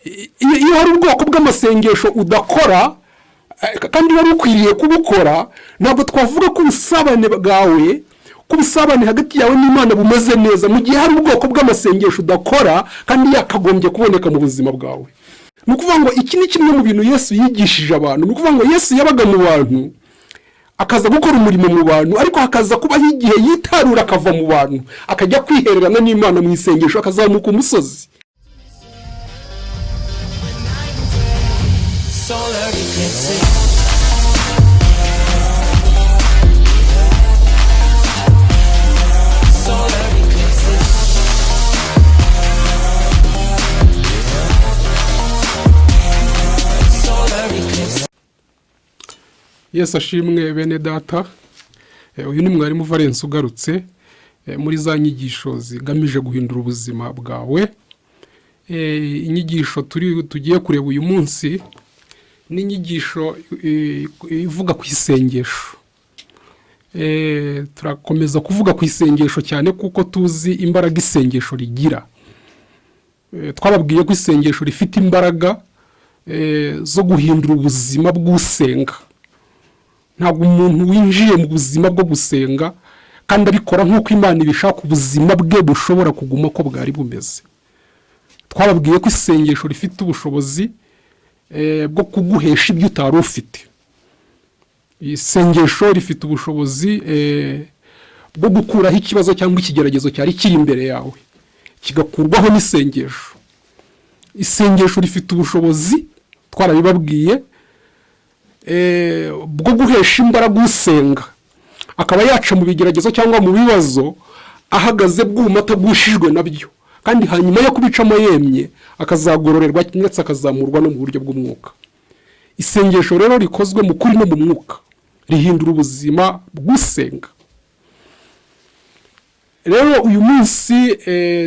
Iyo hari ubwoko bw'amasengesho udakora kandi wari ukwiriye kubukora, ntabwo twavuga ko ubusabane bwawe, ko ubusabane hagati yawe n'Imana bumeze neza, mu gihe hari ubwoko bw'amasengesho udakora kandi yakagombye kuboneka mu buzima bwawe. Ni ukuvuga ngo iki ni kimwe mu bintu Yesu yigishije abantu. Ni ukuvuga ngo Yesu yabaga mu bantu, akaza gukora umurimo mu bantu, ariko hakaza kubaho igihe yitarura akava mu bantu, akajya kwihererana n'Imana mu isengesho, akazamuka umusozi. Solar eclipses. Solar eclipses. Solar eclipses. Yesu ashimwe, bene data. Uyu ni mwarimu Valens ugarutse muri za nyigisho zigamije guhindura ubuzima bwawe. Inyigisho turi tugiye kureba uyu munsi ni inyigisho ivuga ku isengesho. Turakomeza kuvuga ku isengesho cyane kuko tuzi imbaraga isengesho rigira. Twababwiye ko isengesho rifite imbaraga zo guhindura ubuzima bw'usenga. Ntabwo umuntu winjiye mu buzima bwo gusenga kandi abikora nk'uko Imana ibishaka, ubuzima bwe bushobora kuguma uko bwari bumeze. Twababwiye ko isengesho rifite ubushobozi bwo kuguhesha ibyo utari ufite. Isengesho rifite ubushobozi bwo gukuraho ikibazo cyangwa ikigeragezo cyari kiri imbere yawe, kigakurwaho n'isengesho. Isengesho rifite ubushobozi, twarabibabwiye, bwo guhesha imbaraga usenga, akaba yaca mu bigeragezo cyangwa mu bibazo ahagaze bwuma, atagushijwe nabyo, kandi hanyuma yo kubicamo yemye akazagororerwa, ndetse akazamurwa no mu buryo bw'umwuka. Isengesho rero rikozwe mu kuri no mu mwuka rihindura ubuzima bw'usenga. Rero uyu munsi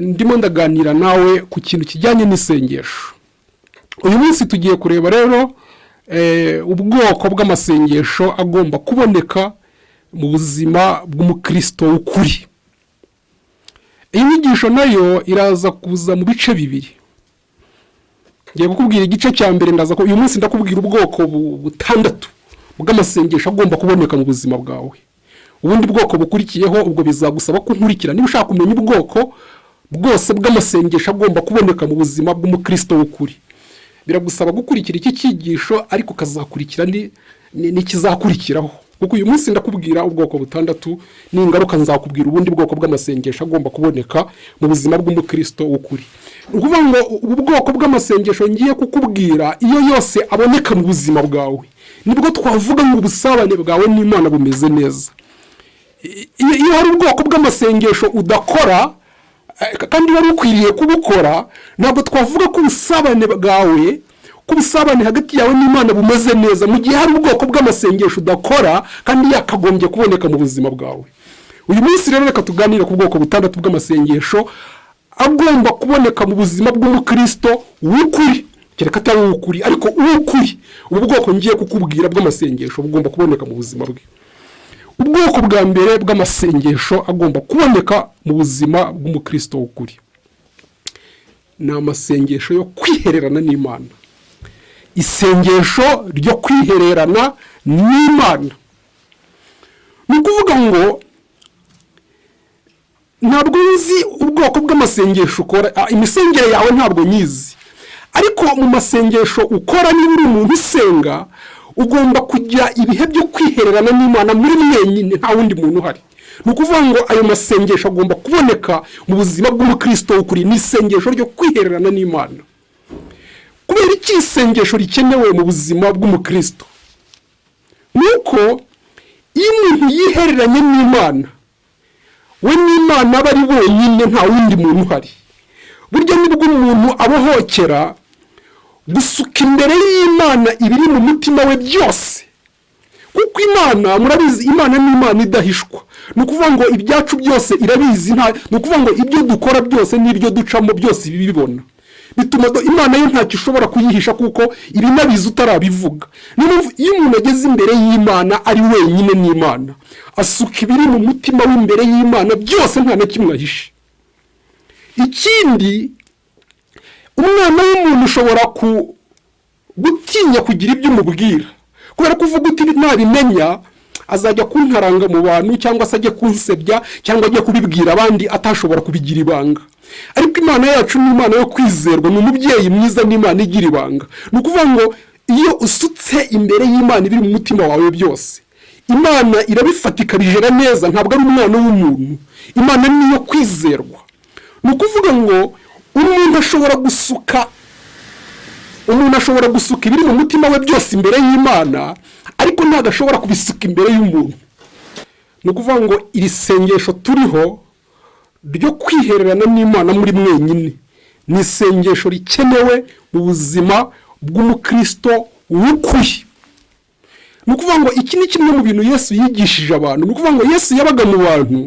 ndimo ndaganira nawe ku kintu kijyanye n'isengesho. Uyu munsi tugiye kureba rero ubwoko bw'amasengesho agomba kuboneka mu buzima bw'umukristo w'ukuri. Iyi nyigisho nayo iraza kuza mu bice bibiri. Ngiye kukubwira igice cya mbere. Ndaza ko uyu munsi ndakubwira ubwoko butandatu bw'amasengesho agomba kuboneka mu buzima bwawe. Ubundi bwoko bukurikiyeho, ubwo bizagusaba ko nkurikira niba ushaka kumenya ubwoko bwose bw'amasengesho agomba kuboneka mu buzima bw'umukristo w'ukuri. Biragusaba gukurikira iki cyigisho, ariko ukazakurikira n'ikizakurikiraho, kuko uyu munsi ndakubwira ubwoko butandatu. N'ingaruka nzakubwira ubundi bwoko bw'amasengesho agomba kuboneka mu buzima bw'umukristo w'ukuri. Ni ukuvuga ngo ubu bwoko bw'amasengesho ngiye kukubwira, iyo yose aboneka mu buzima bwawe, nibwo twavuga ngo ubusabane bwawe n'Imana bumeze neza. Iyo hari ubwoko bw'amasengesho udakora kandi wari ukwiriye kubukora, ntabwo twavuga ko ubusabane bwawe, ko ubusabane hagati yawe n'Imana bumeze neza, mu gihe hari ubwoko bw'amasengesho udakora kandi yakagombye kuboneka mu buzima bwawe. Uyu munsi rero reka tuganire ku bwoko butandatu bw'amasengesho agomba kuboneka mu buzima bw'umukristo w'ukuri, kereka atari uw'ukuri, ariko uw'ukuri ubu bwoko ngiye kukubwira bw'amasengesho bugomba kuboneka mu buzima bwe. Ubwoko bwa mbere bw'amasengesho agomba kuboneka mu buzima bw'umukristo w'ukuri ni amasengesho yo kwihererana n'Imana, isengesho ryo kwihererana n'Imana. Ni ukuvuga ngo ntabwo nzi ubwoko bw'amasengesho ukora, imisengere yawe ntabwo nyizi, ariko mu masengesho ukora, niba uri umuntu usenga, ugomba kugira ibihe byo kwihererana n'Imana muri mwenyine, nta wundi muntu uhari. Ni ukuvuga ngo ayo masengesho agomba kuboneka mu buzima bw'umukristo w'ukuri, ni isengesho ryo kwihererana n'Imana. Kubera iki isengesho rikenewe mu buzima bw'umukristo? Ni uko iyo umuntu yihereranye n'Imana, we n'Imana aba ari bonyine, nta wundi muntu uhari, burya nibwo umuntu abohokera gusuka imbere y'Imana ibiri mu mutima we byose, kuko Imana, murabizi, Imana ni Imana idahishwa. Ni ukuvuga ngo ibyacu byose irabizi. Ni ukuvuga ngo ibyo dukora byose n'ibyo ducamo byose ibibibona. Bituma Imana yo ntacyo ishobora kuyihisha, kuko ibinabizi utarabivuga. Niyo mpamvu iyo umuntu ageze imbere y'Imana ari wenyine n'Imana, asuka ibiri mu mutima w'imbere y'Imana byose, nta na kimwe ahishe. Ikindi, Umwana w'umuntu ushobora gutinya kugira ibyo umubwira, kubera ko uvuga uti: "Nabimenya azajya kuntaranga mu bantu, cyangwa se ajye kunsebya, cyangwa ajye kubibwira abandi atashobora kubigira ibanga." Ariko Imana yacu ni Imana yo kwizerwa, ni umubyeyi mwiza, ni Imana igira ibanga. Ni ukuvuga ngo iyo usutse imbere y'Imana ibiri mu mutima wawe byose, Imana irabifata ikabijera neza. Ntabwo ari umwana w'umuntu, Imana niyo kwizerwa. Ni ukuvuga ngo umuntu ashobora gusuka ibiri mu mutima we byose imbere y'Imana, ariko ntabwo ashobora kubisuka imbere y'umuntu. Ni ukuvuga ngo iri sengesho turiho ryo kwihererana n'Imana muri mwenyine ni isengesho rikenewe mu buzima bw'umukristo w'ukuri. Ni ukuvuga ngo iki ni kimwe mu bintu Yesu yigishije abantu. Ni ukuvuga ngo Yesu yabaga mu bantu,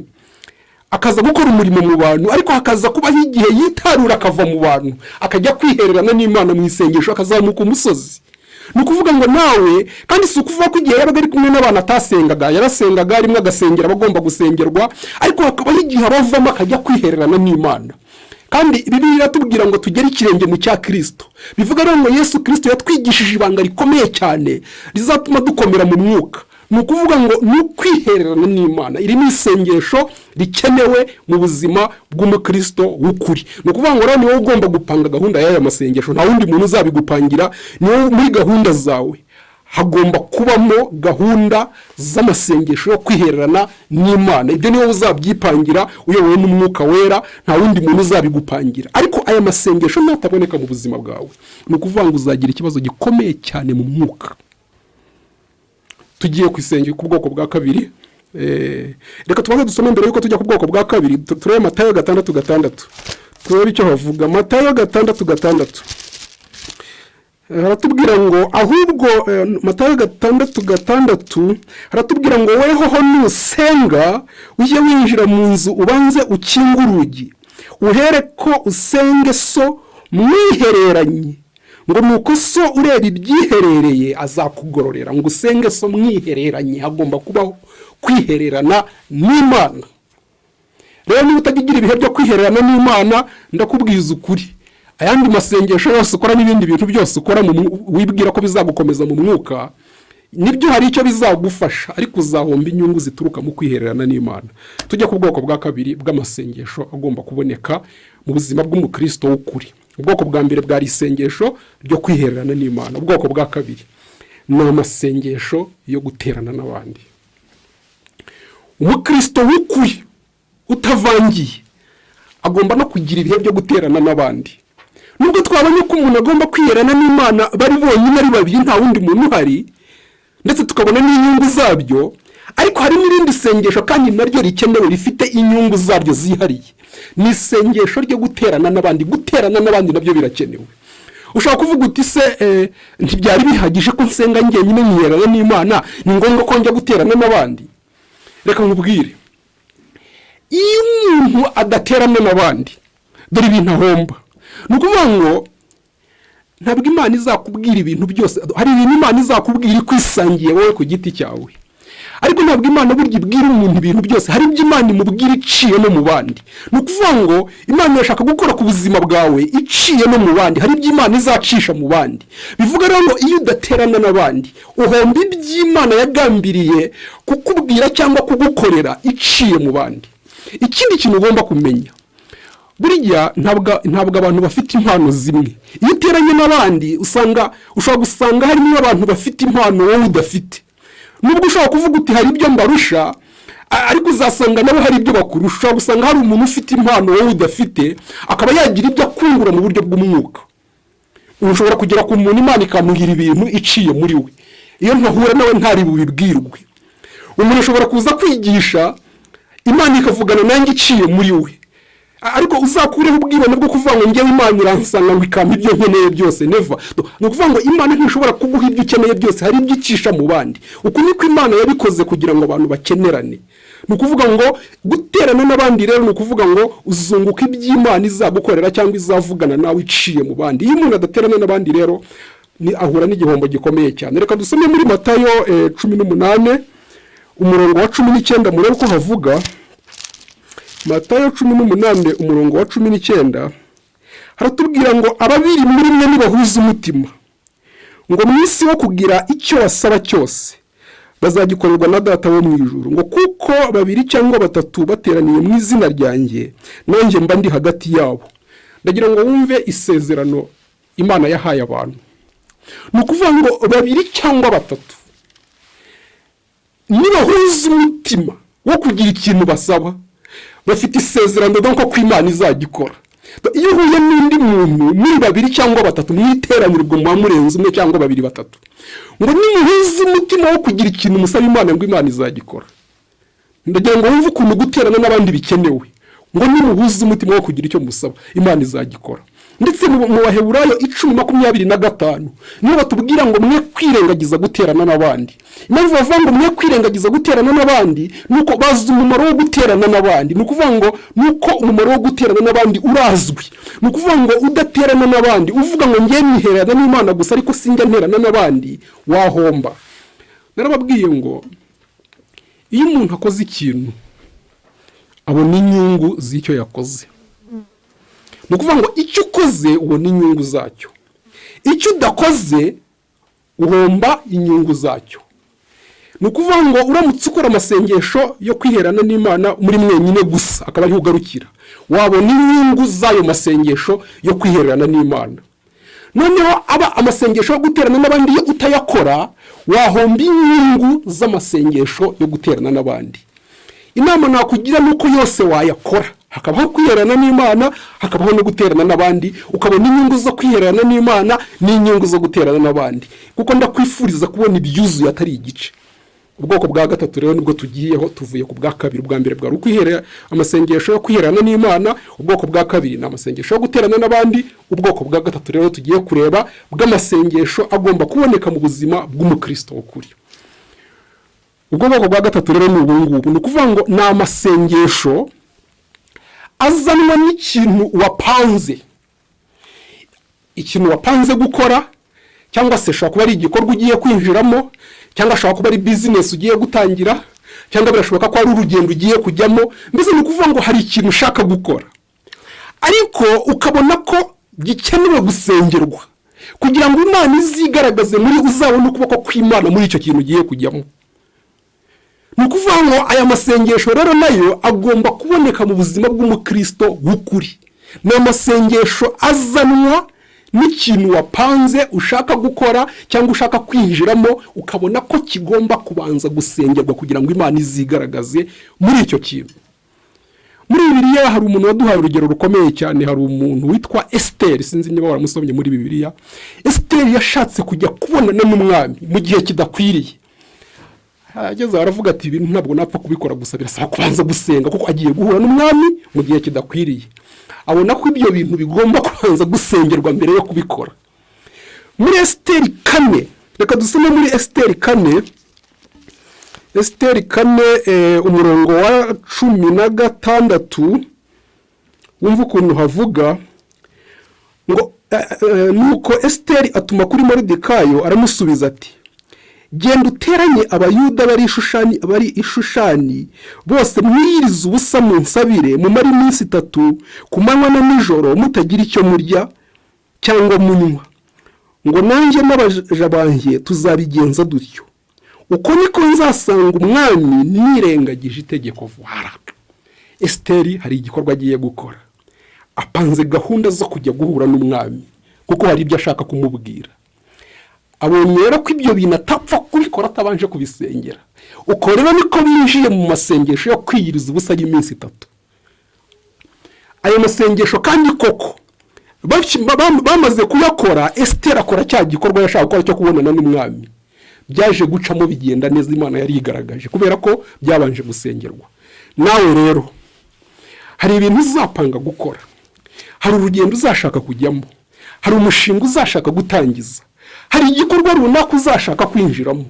akaza gukora umurimo mu bantu, ariko hakaza kubaho igihe yitarura, akava mu bantu, akajya kwihererana n'Imana mu isengesho, akazamuka umusozi. Ni ukuvuga ngo nawe kandi, si ukuvuga ko igihe yabaga ari kumwe n'abantu atasengaga. Yarasengaga, rimwe agasengera abagomba gusengerwa, ariko hakabaho igihe abavamo akajya kwihererana n'Imana. Kandi Bibiliya iratubwira ngo tugere ikirenge mu cya Kirisito. Bivuga rero ngo Yesu Kirisito yatwigishije ibanga rikomeye cyane rizatuma dukomera mu mwuka. Ni ukuvuga ngo ni ukwihererana n'Imana. Iri ni isengesho rikenewe mu buzima bw'umukristo w'ukuri. Ni ukuvuga ngo rero ni wowe ugomba gupanga gahunda y'aya masengesho, nta wundi muntu uzabigupangira. Ni wowe, muri gahunda zawe hagomba kubamo gahunda z'amasengesho yo kwihererana n'Imana. Ibyo ni wowe uzabyipangira uyobowe n'Umwuka Wera, nta wundi muntu uzabigupangira. Ariko aya masengesho nataboneka mu buzima bwawe, ni ukuvuga ngo uzagira ikibazo gikomeye cyane mu mwuka. Tugiye ku isengero ku bwoko bwa kabiri. Reka tubanze dusome mbere yuko tujya ku bwoko bwa kabiri. Turebe Matayo 6:6, turebe icyo bavuga. Matayo 6:6 haratubwira ngo ahubwo, Matayo 6:6 haratubwira ngo: "Wehoho nusenga, ujye winjira mu nzu, ubanze ukinge urugi, uhere ko usenge So mwihereranye, ngo nuko So ureba ibyiherereye azakugororera." Ngo usenge So mwihereranye, hagomba kubaho kwihererana n'Imana. Rero niba utajya ugira ibihe byo kwihererana n'Imana, ndakubwiza ukuri, ayandi masengesho yose ukora n'ibindi bintu byose ukora wibwira ko bizagukomeza mu mwuka, nibyo hari icyo bizagufasha, ariko uzahomba inyungu zituruka mu kwihererana n'Imana. Tujya ku bwoko bwa kabiri bw'amasengesho agomba kuboneka mu buzima bw'umukristo w'ukuri. Ubwoko bwa mbere bwari isengesho ryo kwihererana n'Imana. Ubwoko bwa kabiri ni amasengesho yo guterana n'abandi. Umukristo w'ukuri utavangiye agomba no kugira ibihe byo guterana n'abandi. Nubwo twabonye ko umuntu agomba kwiherana n'Imana bari bonyine, ari babiri, nta wundi muntu uhari, ndetse tukabona n'inyungu zabyo, ariko hari n'irindi sengesho kandi naryo rikenewe, rifite inyungu zaryo zihariye, ni isengesho ryo guterana n'abandi. Guterana n'abandi nabyo birakenewe. Ushobora kuvuga uti: "Se ntibyari bihagije ko nsenga njyenyine nkiherana n'Imana? Ni ngombwa ko njya guterana n'abandi?" Reka nkubwire, iyo umuntu adaterana n'abandi, dore ibintu ahomba. Ni ukuvuga ngo ntabwo Imana izakubwira ibintu byose. Hari ibintu Imana izakubwira ikwisangiye wowe ku giti cyawe, ariko ntabwo Imana burya ibwira umuntu ibintu byose. Hari ibyo Imana imubwira iciye no mu bandi. Ni ukuvuga ngo Imana irashaka gukora ku buzima bwawe iciye no mu bandi. Hari ibyo Imana izacisha mu bandi. Bivuga rero ngo iyo udaterana n'abandi, uhomba iby'Imana yagambiriye kukubwira cyangwa kugukorera iciye mu bandi. Ikindi kintu ugomba kumenya, burya ntabwo abantu bafite impano zimwe. Iyo uteranye n'abandi, usanga ushobora gusanga harimo abantu bafite impano wowe udafite. Nubwo ushobora kuvuga uti: "Hari ibyo mbarusha," ariko uzasanga nabo hari ibyo bakurusha. Ushobora gusanga hari umuntu ufite impano wowe udafite, akaba yagira ibyo akungura mu buryo bw'umwuka. Ushobora kugera ku muntu, Imana ikamubwira ibintu iciye muri we, iyo ntahura nawe ntari bubibwirwe. Umuntu ashobora kuza kwigisha, Imana ikavugana nanjye iciye muri we. Ariko uzakureho ubwibone bwo kuvuga ngo: "Ngewe Imana iransanga ngo ikampa ibyo nkeneye byose." Never. Ni ukuvuga ngo Imana ntishobora kuguha ibyo ukeneye byose, hari ibyo icisha mu bandi. Uku niko Imana yabikoze kugira ngo abantu bakenerane. Ni ukuvuga ngo guterana n'abandi rero, ni ukuvuga ngo uzunguka iby'Imana izagukorera cyangwa izavugana nawe iciye mu bandi. Iyo umuntu adaterana n'abandi rero, ni ahura n'igihombo gikomeye cyane. Reka dusome muri Matayo 18 umurongo wa 19, murebe uko havuga. Matayo 18 umurongo wa 19. Haratubwira ngo ababiri muri mwe nibahuza umutima ngo mu isi wo kugira icyo basaba cyose, bazagikorerwa na Data wo mu ijuru, ngo kuko babiri cyangwa batatu bateraniye mu izina ryanjye, nanjye mba ndi hagati yabo. Ndagira ngo wumve isezerano Imana yahaye abantu. Ni ukuvuga ngo babiri cyangwa batatu nibahuza umutima wo kugira ikintu basaba, bafite isezerano donc ko Imana izagikora. Iyo uhuye n'undi muntu muri babiri cyangwa batatu mu iteraniro, ubwo muba murenze umwe cyangwa babiri, batatu, ngo nimuhuze umutima wo kugira ikintu musaba Imana, ngo Imana izagikora. Ndagira ngo wumve ukuntu guterana n'abandi bikenewe. Ngo nimuhuze umutima wo kugira icyo musaba, Imana izagikora. Ndetse mu Baheburayo 10:25 nibo batubwira ngo mwe kwirengagiza guterana n'abandi. Impamvu bavuga ngo mwe kwirengagiza guterana n'abandi ni uko bazi umumaro wo guterana n'abandi. Ni ukuvuga ngo ni uko umumaro wo guterana n'abandi urazwi. Ni ukuvuga ngo udaterana n'abandi, uvuga ngo ngiye niherana n'Imana gusa ariko sinjya nterana n'abandi, wahomba. Narababwiye ngo iyo umuntu akoze ikintu, abona inyungu z'icyo yakoze. Ni ukuvuga ngo icyo ukoze ubona inyungu zacyo, icyo udakoze uhomba inyungu zacyo. Ni ukuvuga ngo uramutse ukora amasengesho yo kwiherana n'Imana muri mwenyine gusa, akaba ariho ugarukira, wabona inyungu z'ayo masengesho yo kwiherana n'Imana. Noneho aba amasengesho yo guterana n'abandi iyo utayakora, wahomba inyungu z'amasengesho yo guterana n'abandi. Inama nakugira ni uko yose wayakora, hakabaho kwiherana n'Imana, hakabaho no guterana n'abandi, ukabona inyungu zo kwiherana n'Imana n'inyungu zo guterana n'abandi, kuko ndakwifuriza kubona ibyuzuye atari igice. Ubwoko bwa gatatu rero nibwo tugiyeho, tuvuye ku bwa kabiri. Ubwa mbere bwari ukwihera amasengesho yo kwiherana n'Imana. Ubwoko bwa kabiri ni amasengesho yo guterana n'abandi. Ubwoko bwa gatatu rero tugiye kureba bw'amasengesho agomba kuboneka mu buzima bw'umukristo w'ukuri, ubwo bwoko bwa gatatu rero ni ubu ngubu. Ni ukuvuga ngo ni amasengesho azanwa n'ikintu wapanze, ikintu wapanze gukora, cyangwa se ashobora kuba ari igikorwa ugiye kwinjiramo, cyangwa ashobora kuba ari business ugiye gutangira, cyangwa birashoboka ko ari urugendo ugiye kujyamo. Mbese ni ukuvuga ngo hari ikintu ushaka gukora, ariko ukabona ko gikenewe gusengerwa kugira ngo Imana izigaragaze muri, uzabone ukuboko kw'Imana muri icyo kintu ugiye kujyamo. Ni ukuvuga ngo aya masengesho rero nayo agomba kuboneka mu buzima bw'umukristo w'ukuri. Ni amasengesho azanwa n'ikintu wapanze ushaka gukora cyangwa ushaka kwinjiramo, ukabona ko kigomba kubanza gusengerwa kugira ngo Imana izigaragaze muri icyo kintu. Muri Bibiliya hari umuntu waduhaye urugero rukomeye cyane. Hari umuntu witwa Esiteri, sinzi niba waramusomye muri Bibiliya. Esiteri yashatse kujya kubonana n'umwami mu gihe kidakwiriye. Ageze aho aravuga ati: "Ibintu ntabwo napfa kubikora gusa, birasaba kubanza gusenga," kuko agiye guhura n'umwami mu gihe kidakwiriye. Abona ko ibyo bintu bigomba kubanza gusengerwa mbere yo kubikora. Muri Esiteri 4, reka dusome muri Esiteri 4, Esiteri 4, umurongo wa 16, wumva ukuntu havuga ngo: "Nuko Esiteri atuma kuri Moridekayo, aramusubiza ati: 'Genda uteranye Abayuda bari i Shushani bose, mwiyirize ubusa, mu nsabire, mumare iminsi 3 ku manywa na nijoro mutagira icyo murya cyangwa munywa, ngo nanjye n'abaja banjye tuzabigenza dutyo. Uko niko nzasanga umwami nirengagije itegeko.'" Voilà. Esiteri hari igikorwa agiye gukora, apanze gahunda zo kujya guhura n'umwami kuko hari ibyo ashaka kumubwira. Abonye rero ko ibyo bintu atapfa kubikora atabanje kubisengera. Uko rero niko binjiye mu masengesho yo kwiyiriza ubusa y'iminsi 3. Ayo masengesho kandi koko bamaze kuyakora, Esiteri akora cya gikorwa yashaka gukora cyo kubonana n'umwami. Byaje gucamo, bigenda neza, Imana yari yigaragaje kubera ko byabanje gusengerwa. Nawe rero hari ibintu uzapanga gukora, hari urugendo uzashaka kujyamo, hari umushinga uzashaka gutangiza, hari igikorwa runaka uzashaka kwinjiramo,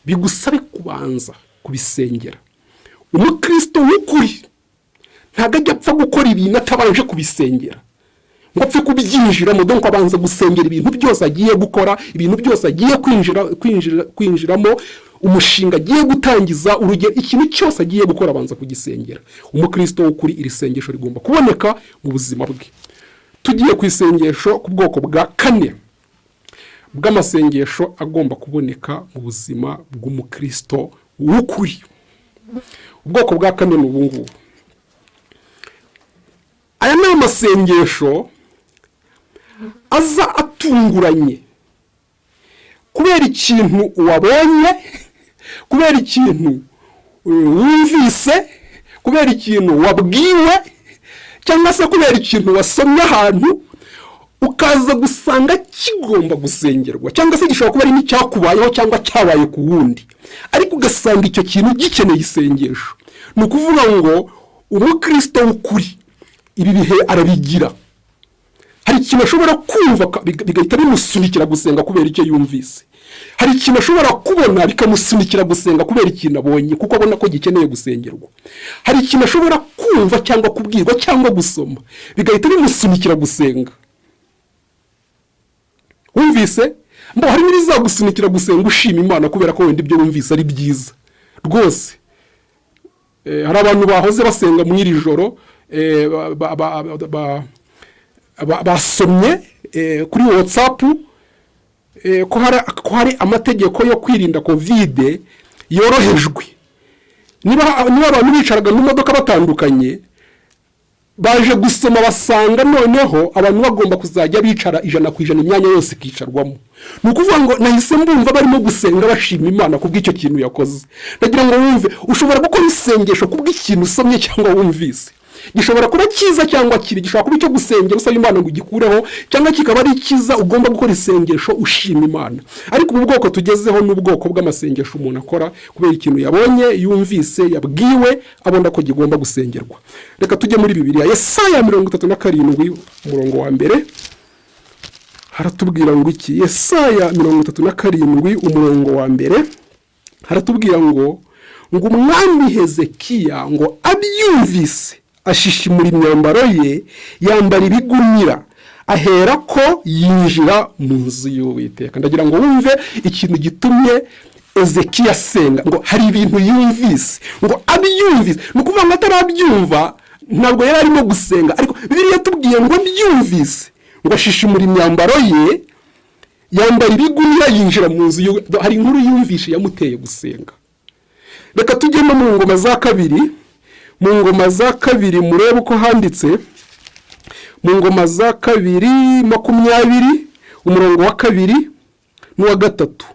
bigusabe kubanza kubisengera. Umukristo w'ukuri ntabwo ajya apfa gukora ibintu atabanje kubisengera, ngo apfe kubyinjiramo. Donc abanza gusengera ibintu byose agiye gukora, ibintu byose agiye kwinjiramo, umushinga agiye gutangiza, urugero, ikintu cyose agiye gukora abanza kugisengera. Umukristo w'ukuri iri sengesho rigomba kuboneka mu buzima bwe. Tugiye ku isengesho, ku bwoko bwa kane bw'amasengesho agomba kuboneka mu buzima bw'umukristo w'ukuri. Ubwoko bwa kane ni ubu ngubu. Aya ni amasengesho aza atunguranye kubera ikintu wabonye, kubera ikintu wumvise, kubera ikintu wabwiwe, cyangwa se kubera ikintu wasomye ahantu, ukaza gusanga kigomba gusengerwa, cyangwa se gishobora kuba ari n'icyakubayeho cyangwa cyabaye ku wundi, ariko ugasanga icyo kintu gikeneye isengesho. Ni ukuvuga ngo umukristo w'ukuri ibi bihe arabigira. Hari ikintu ashobora kumva bigahita bimusunikira gusenga kubera icyo yumvise. Hari ikintu ashobora kubona bikamusunikira gusenga kubera ikintu abonye, kuko abona ko gikeneye gusengerwa. Hari ikintu ashobora kumva cyangwa kubwirwa cyangwa gusoma, bigahita bimusunikira gusenga. Wumvise mbo hari n'ibizagusunikira gusenga ushima Imana kubera ko wenda ibyo wumvise ari byiza rwose. Hari abantu bahoze basenga muri iri joro, basomye kuri WhatsApp ko hari amategeko yo kwirinda COVID yorohejwe. Niba abantu bicaraga mu modoka batandukanye, baje gusoma basanga noneho abantu bagomba kuzajya bicara 100%, imyanya yose ikicarwamo. Ni ukuvuga ngo nahise mbumva barimo gusenga bashima Imana kubw'icyo kintu yakoze. Ndagira ngo wumve, ushobora gukora isengesho kubw'ikintu usomye cyangwa wumvise. Gishobora kuba cyiza cyangwa kibi. Gishobora kuba icyo gusengera usaba Imana ngo ugikureho, cyangwa kikaba ari cyiza ugomba gukora isengesho ushima Imana. Ariko ubu bwoko tugezeho ni ubwoko bw'amasengesho umuntu akora kubera ikintu yabonye, yumvise, yabwiwe, abona ko kigomba gusengerwa. Reka tujye muri Bibiliya. Yesaya 37, umurongo wa mbere, haratubwira ngo iki? Yesaya 37, umurongo wa mbere, haratubwira ngo umwami Hezekiya ngo abyumvise ashishimura imyambaro ye, yambara ibigunira, ahera ko yinjira mu nzu y'Uwiteka. Ndagira ngo wumve ikintu gitumye Ezekiya asenga. Ngo hari ibintu yumvise, ngo abyumvise. Ni ukuvuga ngo atarabyumva ntabwo yari arimo gusenga, ariko Bibiliya yatubwiye ngo abyumvise ngo ashishimura imyambaro ye, yambara ibigunira, yinjira mu nzu. Hari inkuru yumvishe yamuteye gusenga. Reka tujyemo mu Ngoma za Kabiri. Mu Ngoma za Kabiri murebe uko handitse. Mu Ngoma za Kabiri 20, umurongo wa kabiri n'uwa gatatu,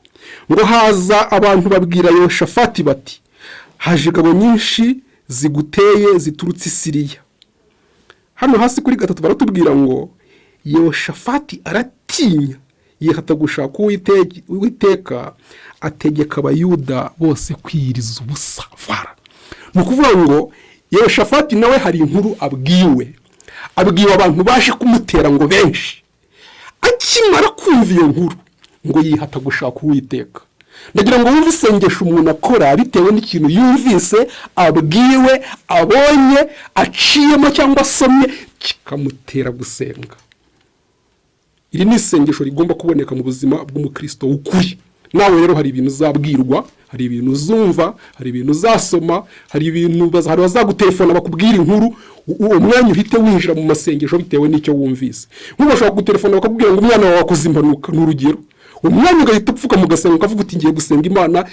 ngo haza abantu babwira Yoshafati bati: "Haje ingabo nyinshi ziguteye ziturutse i Siriya." Hano hasi kuri gatatu baratubwira ngo Yoshafati aratinya, yihata gushaka Uwiteka, ategeka Abayuda bose kwiyiriza ubusa. Vara ni ukuvuga ngo Yehoshafati nawe hari inkuru abwiwe, abwiwe abantu baje kumutera ngo benshi. Akimara kumva iyo nkuru ngo yihata gushaka Uwiteka. Ndagira ngo wumve isengesho umuntu akora bitewe n'ikintu yumvise, abwiwe, abonye, aciyemo cyangwa asomye, kikamutera gusenga. Iri ni isengesho rigomba kuboneka mu buzima bw'umukristo w'ukuri. Nawe rero hari ibintu uzabwirwa, hari ibintu uzumva, hari ibintu uzasoma, hari ibintu hari abazagutelefona bakubwira inkuru, uwo mwanya uhite winjira mu masengesho bitewe n'icyo wumvise. Nk'ubu bashobora kugutelefona bakakubwira ngo umwana wawe wakoze impanuka, ni urugero. Umwanya ugahita upfuka mugasenga, ukavuga uti: "Ngiye gusenga Imana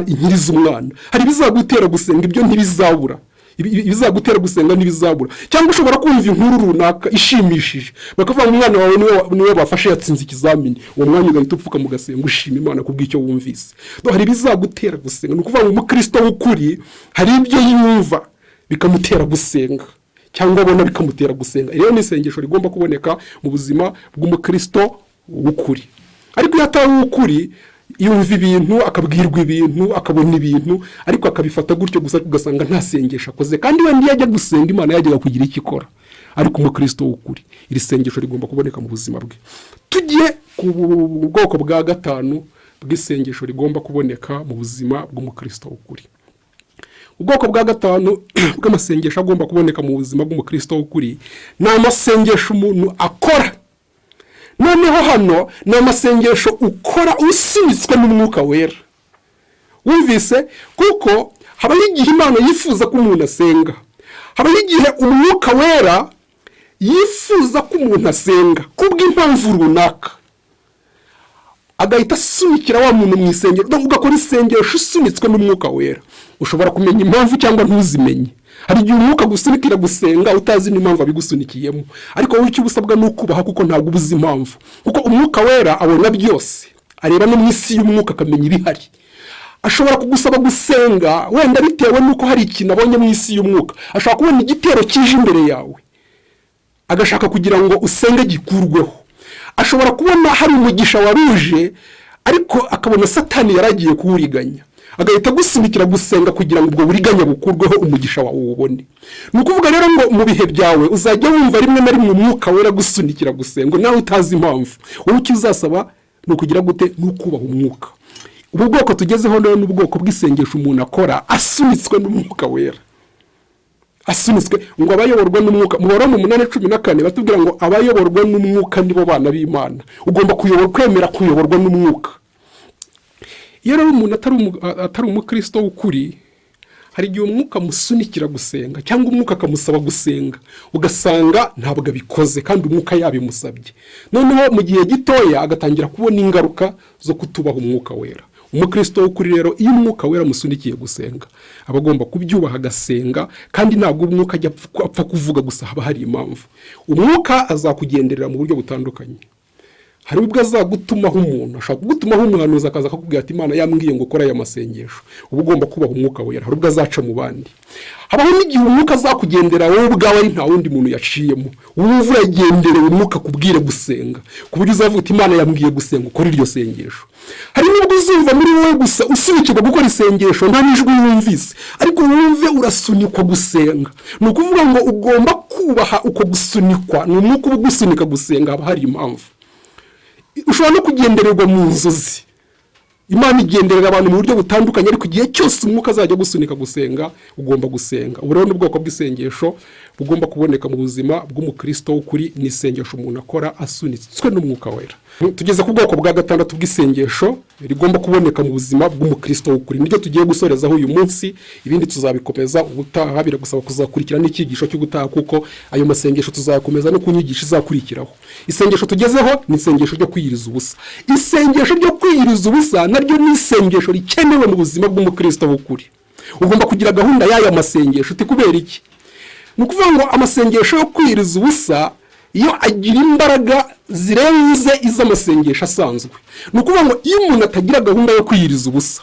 inkirize umwana." Hari ibizagutera gusenga, ibyo ntibizabura. Ibizagutera gusenga ntibizabura. Cyangwa ushobora kumva inkuru runaka ishimishije, bakavuga ngo umwana wawe niwe bafashe yatsinze ikizamini. Uwo mwanya ugahita upfuka mugasenga ushima Imana kubw'icyo wumvise. Hari ibizagutera gusenga. Ni ukuvuga ngo umukristo w'ukuri hari ibyo yumva bikamutera gusenga, cyangwa abona bikamutera gusenga. Rero ni isengesho rigomba kuboneka mu buzima bw'umukristo w'ukuri. Ariko iyo atari uw'ukuri, yumva ibintu, akabwirwa ibintu, akabona ibintu, ariko akabifata gutyo gusa, ugasanga nta sengesho akoze, kandi wenda iyo ajya gusenga Imana yajyaga kugira icyo ikora. Ariko umukristo w'ukuri iri sengesho rigomba kuboneka mu buzima bwe. Tugiye ku bwoko bwa gatanu bw'isengesho rigomba kuboneka mu buzima bw'umukristo w'ukuri. Ubwoko bwa gatanu bw'amasengesho agomba kuboneka mu buzima bw'umukristo w'ukuri ni amasengesho umuntu akora. Noneho hano ni amasengesho ukora usunitswe n'Umwuka Wera. Wumvise, kuko habaho igihe Imana yifuza ko umuntu asenga, habaho igihe Umwuka Wera Yifuza ko umuntu asenga kubw'impamvu runaka, agahita asunikira wa muntu mu isengero, ugakora isengesho usunitswe n'Umwuka Wera. Ushobora kumenya impamvu cyangwa ntuzimenye. Hari igihe Umwuka agusunikira gusenga utazi n'impamvu abigusunikiyemo, ariko wowe icyo uba usabwa ni ukubaha, kuko ntabwo uba uzi impamvu, kuko Umwuka Wera abona byose, areba no mu isi y'umwuka akamenya ibihari. Ashobora kugusaba gusenga wenda bitewe n'uko hari ikintu abonye mu isi y'umwuka. Ashobora kubona igitero kije imbere yawe, agashaka kugira ngo usenge gikurweho. Ashobora kubona hari umugisha waruje, ariko akabona Satani yaragiye kuwuriganya, agahita agusunikira gusenga kugira ngo ubwo buriganya bukurweho, umugisha wawe uwubone. Ni ukuvuga rero ngo mu bihe byawe uzajya wumva rimwe na rimwe Umwuka Wera agusunikira gusenga nawe utazi impamvu. Wowe icyo uzasaba ni ukugira gute? Ni ukubaha Umwuka. Ubu bwoko tugezeho rero ni ubwoko bw'isengesho umuntu akora asunitswe n'Umwuka Wera, asunitswe ngo abayoborwa n'Umwuka. Mu Baroma 8:14 batubwira ngo abayoborwa n'Umwuka nibo bana b'Imana. Ugomba kuyobora, kwemera kuyoborwa n'Umwuka. Iyo rero umuntu atari umukristo w'ukuri, hari igihe Umwuka amusunikira gusenga cyangwa Umwuka akamusaba gusenga, ugasanga ntabwo abikoze kandi Umwuka yabimusabye. Noneho mu gihe gitoya agatangira kubona ingaruka zo kutubaha Umwuka Wera. Umukristo w'ukuri rero, iyo Umwuka Wera amusunikiye gusenga, aba agomba kubyubaha agasenga, kandi ntabwo Umwuka ajya apfa kuvuga gusa, haba hari impamvu. Umwuka azakugenderera mu buryo butandukanye. Hari ubwo azagutumaho umuntu, ashobora kugutumaho umuhanuzi, akaza akakubwira ati: "Imana yambwiye ngo ukore aya masengesho." Uba ugomba kubaha Umwuka Wera. Hari ubwo azaca mu bandi. Habaho n'igihe Umwuka azakugendera wowe ubwawe, ari nta wundi muntu yaciyemo. Wumva uragenderewe, Umwuka akubwire gusenga, ku buryo uzavuga uti: "Imana yambwiye gusenga," ukore iryo sengesho. Hari n'ubwo uzumva muri wowe gusa usunikirwa gukora isengesho, nta n'ijwi wumvise, ariko wumve urasunikwa gusenga. Ni ukuvuga ngo ugomba kubaha uko gusunikwa. Ni Umwuka uba ugusunika gusenga, haba hari impamvu. Ushobora no kugendererwa mu nzozi. Imana igenderera abantu mu buryo butandukanye, ariko igihe cyose Umwuka azajya gusunika gusenga, ugomba gusenga. Ubu rero ni ubwoko bw'isengesho bugomba kuboneka mu buzima bw'umukristo w'ukuri, ni isengesho umuntu akora asunitswe n'Umwuka Wera. Tugeze ku bwoko bwa gatandatu bw'isengesho rigomba kuboneka mu buzima bw'umukristo w'ukuri, niryo tugiye gusorezaho uyu munsi. Ibindi tuzabikomeza ubutaha. Biragusaba kuzakurikira n'icyigisho cy'ubutaha, kuko ayo masengesho tuzayakomeza no ku nyigisho izakurikiraho. Isengesho tugezeho ni isengesho ryo kwiyiriza ubusa. Isengesho ryo kwiyiriza ubusa naryo ni isengesho rikenewe mu buzima bw'umukristo w'ukuri. Ugomba kugira gahunda y'aya masengesho. Uti: "Kubera iki?" Ni ukuvuga ngo amasengesho yo kwiyiriza ubusa iyo agira imbaraga zirenze iz'amasengesho asanzwe. Ni ukuvuga ngo iyo umuntu atagira gahunda yo kwiyiriza ubusa,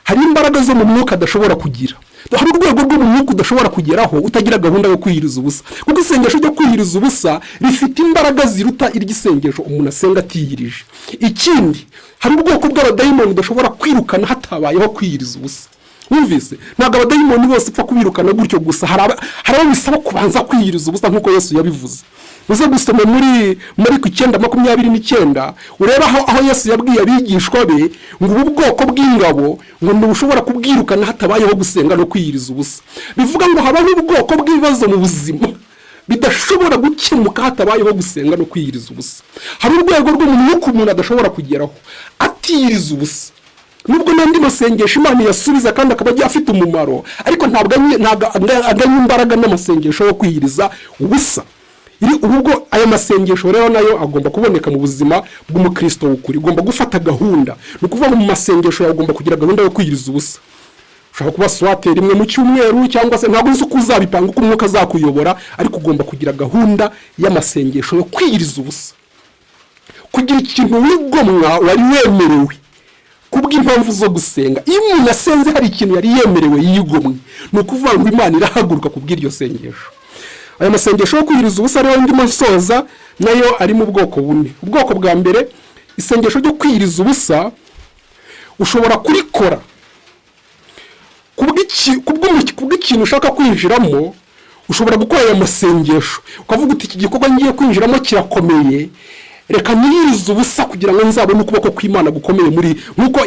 hari imbaraga zo mu mwuka adashobora kugira. Hari urwego rwo mu mwuka udashobora kugeraho utagira gahunda yo kwiyiriza ubusa, kuko isengesho ryo kwiyiriza ubusa rifite imbaraga ziruta iry'isengesho umuntu asenga atiyirije. Ikindi, hari ubwoko bw'abadayimoni udashobora kwirukana hatabayeho kwiyiriza ubusa. Wumvise? Ntabwo abadayimoni bose upfa kubirukana gutyo gusa. Hari abo bisaba kubanza kwiyiriza ubusa, nk'uko Yesu yabivuze. Uze gusoma muri Mariko 9:29, urebe aho Yesu yabwiye abigishwa be ngo ubu bwoko bw'ingabo ngo ntibushobora kubwirukana hatabayeho gusenga no kwiyiriza ubusa. Bivuga ngo habaho ubwoko bw'ibibazo mu buzima bidashobora gukemuka hatabayeho gusenga no kwiyiriza ubusa. Hari urwego rwo mu mwuka umuntu adashobora kugeraho atiyiriza ubusa. Nubwo n'andi masengesho Imana iyasubiza kandi akaba agiye afite umumaro, ariko ntabwo anganya imbaraga n'amasengesho yo kwiyiriza ubusa. Ubwo aya masengesho rero nayo agomba kuboneka mu buzima bw'umukristo w'ukuri. Ugomba gufata gahunda. Ni ukuvuga ngo mu masengesho yawe ugomba kugira gahunda yo kwiyiriza ubusa. Ushobora kuba swate rimwe mu cyumweru, cyangwa se ntabwo uzi uko uzabipanga, uko Umwuka azakuyobora, ariko ugomba kugira gahunda y'amasengesho yo kwiyiriza ubusa, kugira ikintu wigomwa wari wemerewe kubw'impamvu zo gusenga. Iyo umuntu asenze hari ikintu yari yemerewe yigomwe, ni ukuvuga ngo Imana irahaguruka kubw'iryo sengesho. Aya masengesho yo kwiyiriza ubusa rero, ndimo nsoza, nayo ari mu bwoko bune. Ubwoko bwa mbere, isengesho ryo kwiyiriza ubusa ushobora kurikora kubw'ikintu ushaka kwinjiramo. Ushobora gukora aya masengesho ukavuga uti: "Iki gikorwa ngiye kwinjiramo kirakomeye, reka niyirize ubusa kugira ngo nzabone ukuboko kw'Imana gukomeye muri." Nk'uko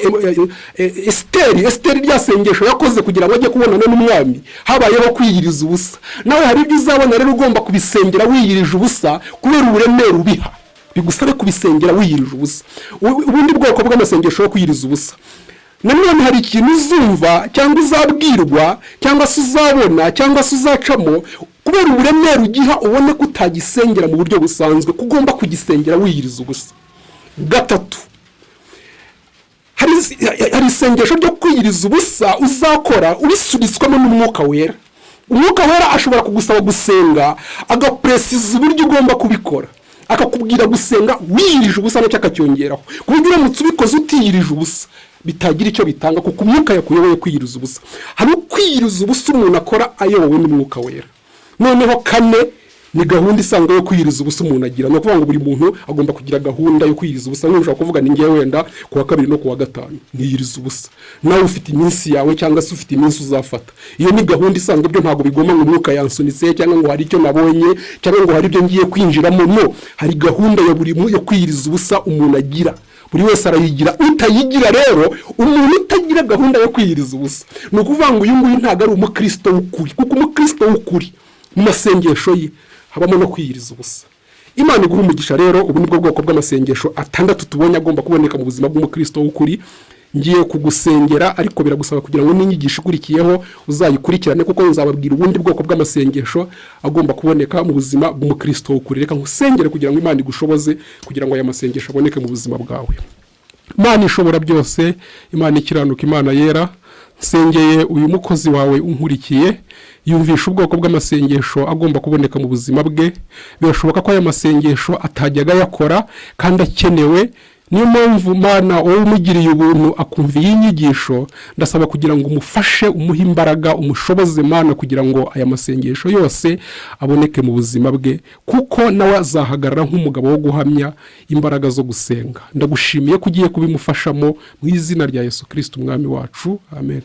Esiteri rya sengesho yakoze kugira ngo ajye kubonana n'umwami, habayeho kwiyiriza ubusa. Nawe hari ibyo uzabona rero ugomba kubisengera wiyirije ubusa, kubera uburemere ubiha, bigusabe kubisengera wiyirije ubusa. Ubundi bwoko bw'amasengesho yo kwiyiriza ubusa nanone, hari ikintu uzumva cyangwa uzabwirwa cyangwa se uzabona cyangwa se uzacamo. Kubera uburemere ugiha, ubone ko utagisengera mu buryo busanzwe, ko ugomba kugisengera wiyiriza ubusa. Gatatu, hari isengesho ryo kwiyiriza ubusa uzakora ubisunitswemo n'Umwuka Wera. Umwuka Wera ashobora kugusaba gusenga, agapresiza uburyo ugomba kubikora, akakubwira gusenga wiyirije ubusa, nacyo akacyongeraho, ku buryo uramutse ubikoze utiyirije ubusa bitagira icyo bitanga, kuko Umwuka yakuyoboye kwiyiriza ubusa. Hari ukwiyiriza ubusa umuntu akora ayobowe n'Umwuka Wera. Noneho kane ni gahunda isanzwe yo kwiyiriza ubusa umuntu agira. Ni ukuvuga ngo buri muntu agomba kugira gahunda yo kwiyiriza ubusa. Nk'ubu ushobora kuvuga ni ngewe wenda ku wa kabiri no ku wa gatanu niyiriza ubusa. Nawe ufite iminsi yawe, cyangwa se ufite iminsi uzafata. Iyo ni gahunda isanzwe. Byo ntabwo bigomba ngo Umwuka yansunitse, cyangwa ngo hari icyo nabonye, cyangwa ngo hari ibyo ngiye kwinjiramo. No hari gahunda ya buri yo kwiyiriza ubusa umuntu agira, buri wese arayigira. Utayigira rero, umuntu utagira gahunda yo kwiyiriza ubusa, ni ukuvuga ngo uyu nguyu ntabwo ari umukristo w'ukuri, kuko umukristo w'ukuri mu masengesho ye habamo no kwiyiriza ubusa. Imana iguha umugisha. Rero ubu ni bwo bwoko bw'amasengesho atandatu tubonye agomba kuboneka mu buzima bw'umukristo w'ukuri. Ngiye kugusengera, ariko biragusaba kugira ngo n'inyigisho ikurikiyeho uzayikurikirane, kuko nzababwira ubundi bwoko bw'amasengesho agomba kuboneka mu buzima bw'umukristo w'ukuri. Reka nkusengere kugira ngo Imana igushoboze kugira ngo aya masengesho aboneke mu buzima bwawe. Imana ishobora byose, Imana ikiranuka, Imana yera, nsengeye uyu mukozi wawe unkurikiye. Yumvisha ubwoko bw'amasengesho agomba kuboneka mu buzima bwe. Birashoboka ko aya masengesho atajyaga ayakora kandi akenewe. Niyo mpamvu, Mana, wowe umugiriye ubuntu akumva iyi nyigisho, ndasaba kugira ngo umufashe, umuhe imbaraga, umushoboze, Mana, kugira ngo aya masengesho yose aboneke mu buzima bwe, kuko nawe azahagarara nk'umugabo wo guhamya imbaraga zo gusenga. Ndagushimiye ko ugiye kubimufashamo, mu izina rya Yesu Kirisiti Umwami wacu, amen.